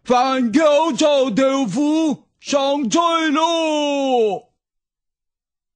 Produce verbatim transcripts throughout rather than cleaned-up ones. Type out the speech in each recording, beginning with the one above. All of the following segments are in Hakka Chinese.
番茄炒豆腐，上菜咯！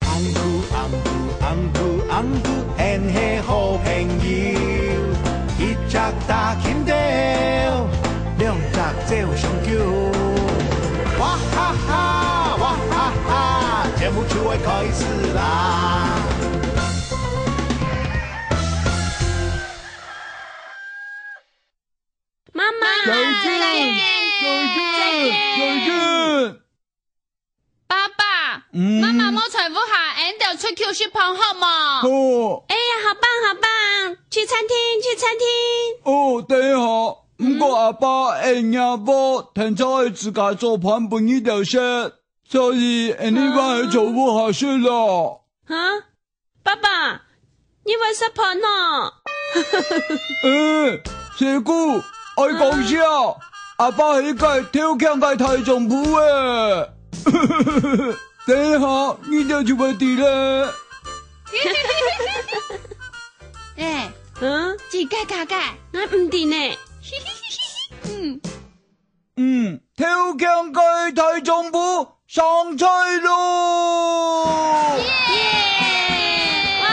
紅菇，紅菇，紅菇，紅菇，𫣆係好朋友。一隻打蠄豆，兩隻走相救。哇哈哈，哇哈哈，節目就愛開始啦！媽媽，再見，再見，再見。爸爸，嗯。媽媽無在屋下，𫣆兜出去食飯好無？好。哎呀，好棒，好棒！去餐廳，去餐廳。哦，等一下，嗯。毋過阿爸愛仰般，天光愛自家做飯分你兜食，所以𫣆俚還係在屋下食咯。啊？ 爸爸，你會食飯哦？嗯，細姑，愛講笑，阿爸係一個偷搶个大丈夫誒。等一下，你兜就會知咧。哎，嗯？自家家个。𠊎毋知呢。嗯。 嗯，偷搶个大丈夫，上菜咯！耶！哇，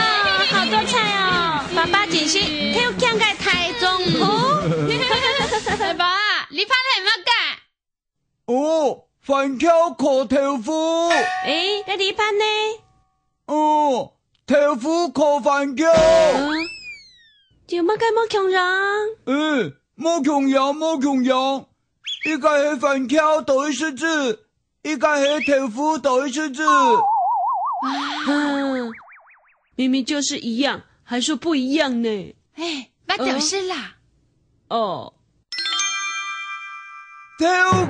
好多菜哦！爸爸真係偷搶个大丈夫。爸爸，你飯係麼个？哦，番茄烤豆腐。誒，該你飯呢？哦，豆腐烤番茄。嗯，有麼个無共樣？誒，無共樣，無共樣。 一個係番茄多一息子，一個係豆腐多一息子。啊，明明就是一樣，還說不一樣呢。哎，捌就係啦。哦。偷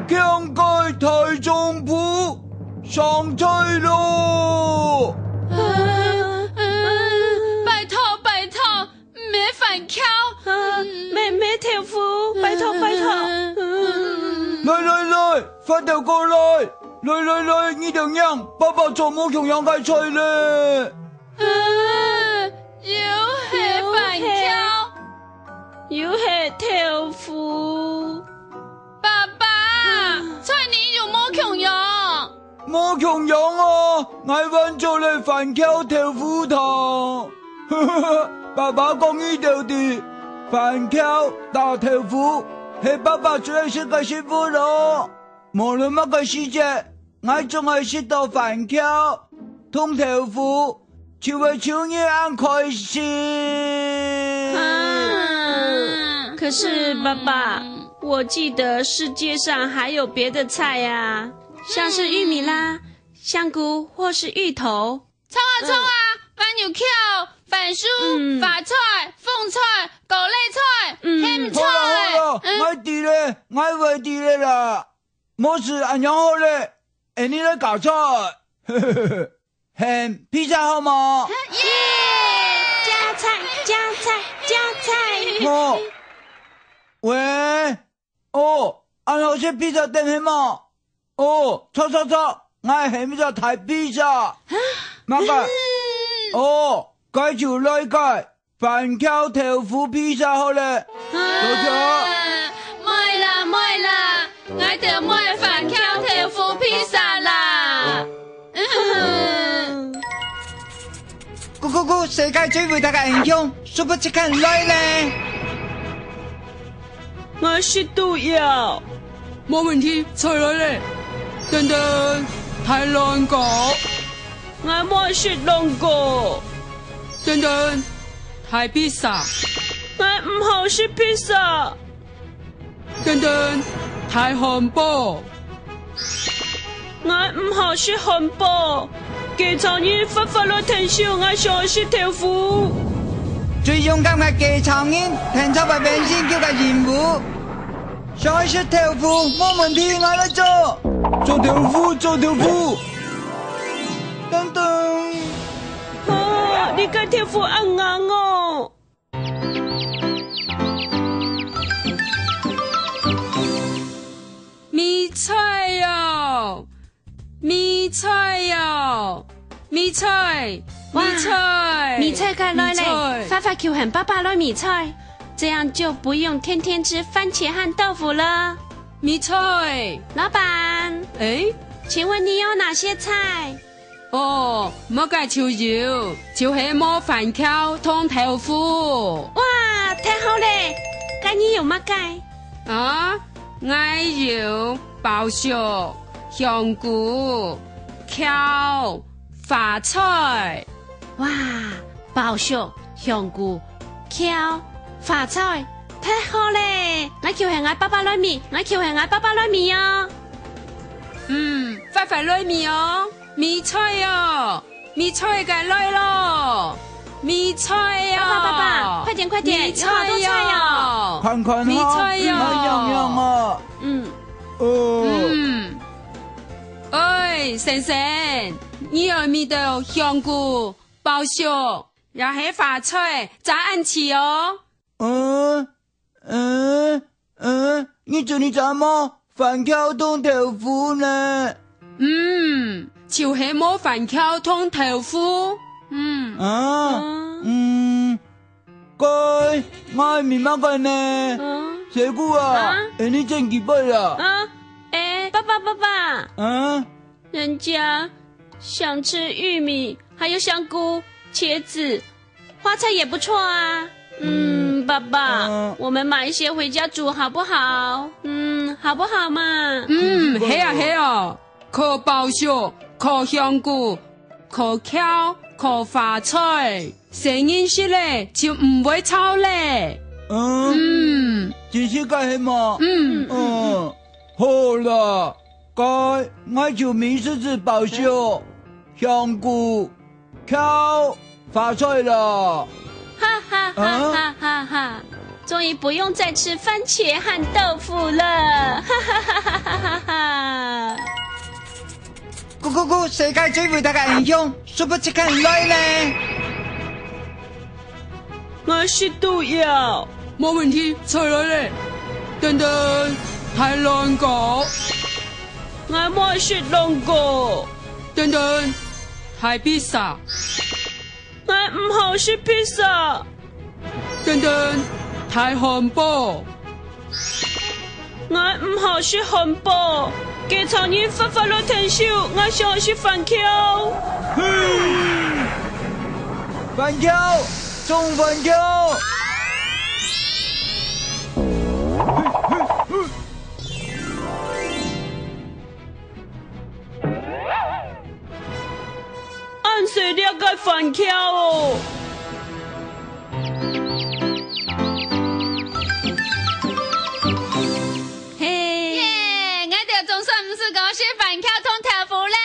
搶个大丈夫，上菜咯！啊，啊，拜託，拜託， 毋係番茄。啊，嗯。毋係，毋係豆腐，拜託，拜託。嗯。來，來，來，發兜過來！來，來，來，你兜䀴，爸爸做無共樣个菜咧！啊，又係番茄。又係，又係豆腐。爸爸，啊。菜你有無共樣？ 無共樣哦，𠊎還做了番茄豆腐湯。爸爸講你兜知，番茄搭豆腐係爸爸最愛食个食物咯。無論麼个時節，𠊎總愛食到番茄同豆腐， 就會像你恁開心。啊，可是，爸爸，嗯。我記得世界上還有別的菜啊，像是玉米啦、嗯。香菇或是芋頭。著啊，著啊，嗯。還有茄、番薯、嗯。花菜、紅菜、高麗菜、嗯。莧菜。好啦，好啦，嗯。𠊎知咧，𠊎會知咧啦。無事，恁樣好咧，𫣆俚來加菜。 喊披薩好無？耶！加菜，加菜，加菜！哦，喂，哦，恁好食披薩店係無？哦，著著著，𠊎喊一隻大披薩。麼个？哦，該就來个。 番茄豆腐披薩好咧。啊，多謝。莫啦，莫啦，𠊎兜莫番茄豆腐披薩啦。咕咕咕，世界最偉大个英雄，Super Chicken來咧！𠊎食都要。無問題，菜來咧。噔噔，大卵糕。 𠊎無愛食卵糕。噔噔，大披薩。𠊎毋好食披薩。噔噔，大漢堡。𠊎毋好食漢堡。雞腸人發發來𢯭手，𠊎想愛食豆腐。最勇敢个雞腸人，𢯭手完成今日个任務。 想愛食豆腐，無問題，𠊎來做。做豆腐，做豆腐。噔噔。啊，你个豆腐恁硬哦！米菜哦！ 米菜喲，米菜，哇，米菜，米菜該來咧，米菜。花花球喊爸爸來米菜，這樣就不用天天吃番茄和豆腐了。米菜。老闆，誒？請問你要哪些菜？哦，麼个就有，就係無番茄同豆腐。哇，太好了！該你有麼个？啊，𠊎有包粟、香菇、蕎、花菜。 哇，包粟、香菇、蕎、花菜，太好了！𠊎就喊𠊎爸爸來買，𠊎就喊𠊎爸爸來買哦。嗯，快快來買哦，買菜哦，買菜个來咯，買菜哦。爸爸，爸爸，快點，快點，買菜哦。有好多菜哦。看看哈，買菜哦。嗯，恁樣樣啊。嗯。哦。嗯。哎，先生，你愛買到香菇、 包粟，也係花菜，早恁遲哦。嗯，嗯，嗯，你做你做麼番茄同豆腐呢？嗯，就係無番茄同豆腐。嗯。啊，嗯，該，𠊎買麼个呢？嗯。水果啊，啊？哎，你真奇怪啊。啊，哎，爸爸，爸爸。啊？ 人家想吃玉米，還有香菇、茄子，花菜也不錯啊。嗯，爸爸，嗯。我們買一些回家煮好不好？嗯，好不好嘛？嗯，係啊，係啊，可包粟，可香菇，可蕎，可花菜，細人食咧就毋會臭咧。嗯，嗯。真係个係嘛？嗯。嗯，好啦。 該，𠊎就買十支包粟、香菇、蕎、花菜啦。哈哈哈哈哈哈！終於不用再吃番茄和豆腐了！哈哈哈哈哈哈！咕咕咕，世界最偉大个英雄，Super Chicken來咧！ 𠊎食都要。無問題，菜來咧。等等，大卵糕。𠊎無愛食卵糕。等等，大披薩。𠊎毋好食披薩。等等，大漢堡。 𠊎毋好食漢堡，該請你發發來𢯭手，𠊎想愛食番茄。嘿！番茄，種番茄！ 恁細粒个番茄哦！嘿。耶，𠊎兜總算毋使講食番茄同豆腐咧。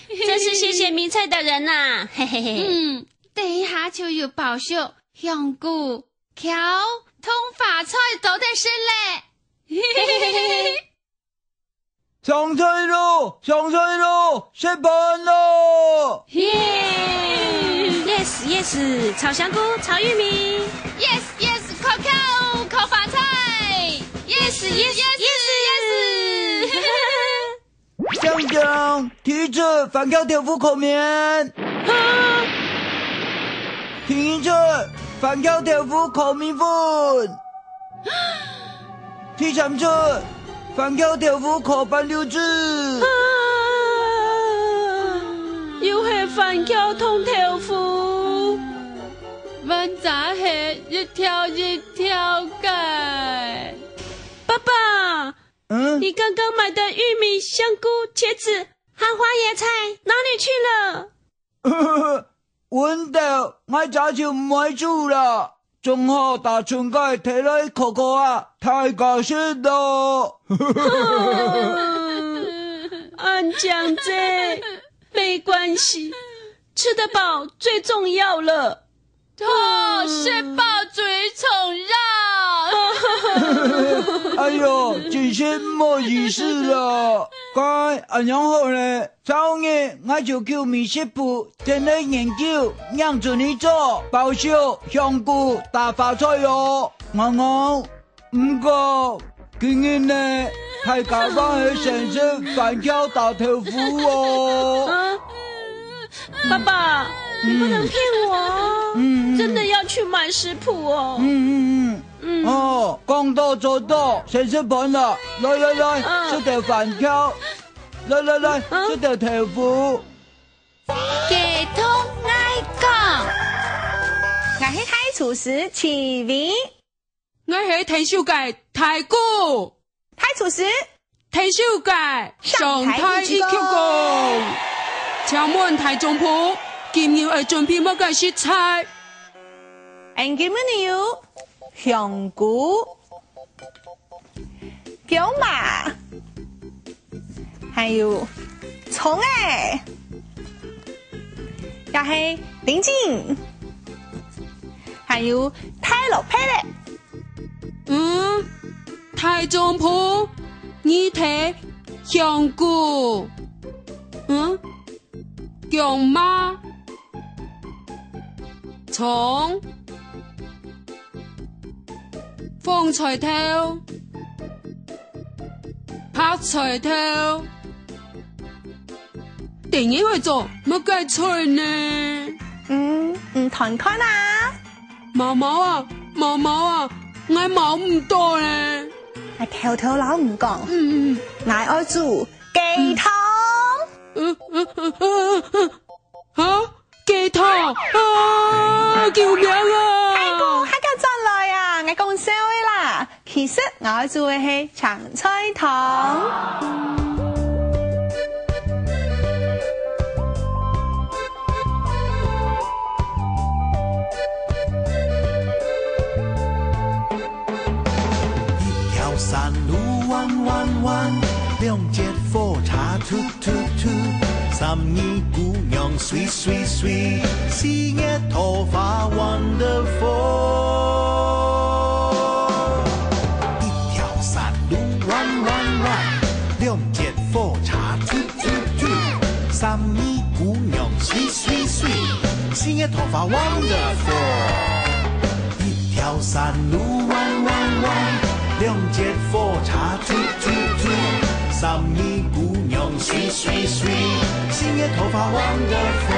嗯，真是謝謝迷彩的人吶，嘿嘿嘿。嗯，等一下就有包粟、香菇、蕎同花菜做得食咧。嘿嘿嘿嘿嘿。 上菜咯，上菜咯，食飯咯！Yes, yes，炒香菇，炒玉米。Yes, yes，烤蕎，烤花菜。Yes, yes, yes, yes。香香，第一隻番茄豆腐烤麵。啊！第二隻番茄豆腐烤米粉。 第三隻，番茄豆腐烤粄溜子。啊，又係番茄同豆腐，還真係一條一條个。爸爸，嗯？你剛剛買的玉米、香菇、茄子和花椰菜哪裡去了？ 溫兜，𠊎早就毋會煮了，正好打春該提來烤烤啊，大家食咯。恁靚仔，沒關係，吃得飽最重要了。哦，食飽最重要。哎喲，真係毋好意思了。該恁樣好咧， 昨日𠊎就去美食部，正來研究仰子你做包粟、香菇搭花菜哦。啱啱，毋過今日呢，大家還係先食番茄搭豆腐哦。啊，爸爸，你不能騙我哦，嗯，嗯。真的要去買食譜哦。嗯，嗯，嗯。嗯。哦，講到做到，先食飯啦！來來來，嗯。食兜番茄！來來來，嗯。食兜豆腐！雞湯𠊎講，𠊎係大廚師徐薇。 𠊎係𢯭手个大牯。大廚師。𢯭手个上台一鞠躬。請問大眾朋友，今日愛準備麼个食材？𠊎今日有香菇、薑嫲， 還有蔥仔，也係丁精，還有大蘿蔔仔。嗯，大眾朋友，你提香菇，嗯，薑嫲，蔥， 紅菜頭、白菜頭。等一下做麼个菜呢？嗯，你斷看啊！毛毛啊，毛毛啊，𠊎毛毋到咧。𠊎偷偷摎你講，嗯嗯，𠊎愛煮雞湯。嗯嗯嗯嗯嗯， 哈？雞湯？啊！救命啊！大哥，還敢轉來啊！𠊎講笑个啦。其實𠊎愛煮个係青菜湯。一條山路彎彎彎，兩節火車突 突突，三二姑娘sweet sweet sweet，四月桃花wonderful。一條山路彎彎彎，兩節火車突突突，三二姑娘sweet sweet sweet，四月桃花wonderful。一條山路彎彎彎，兩節火車突 突突，三二姑娘sweet sweet sweet，四月桃花wonderful。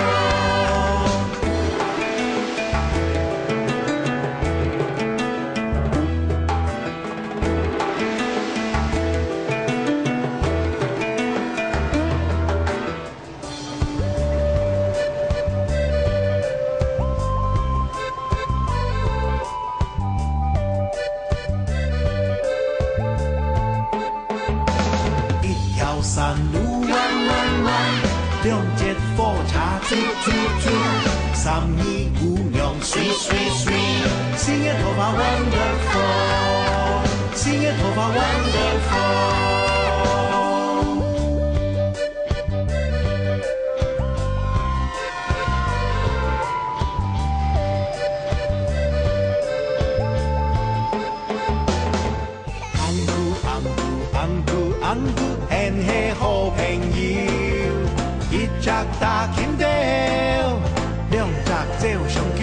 一條山路彎彎彎，兩節火車突突突，三二姑娘sweet sweet sweet，四月桃花wonderful，四月桃花wonderful。 紅姑紅姑紅姑紅姑，𫣆係好朋友，一隻打琴豆，兩隻走相救。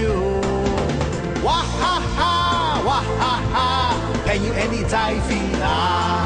哇哈哈，哇哈哈，朋友𫣆俚再會啦！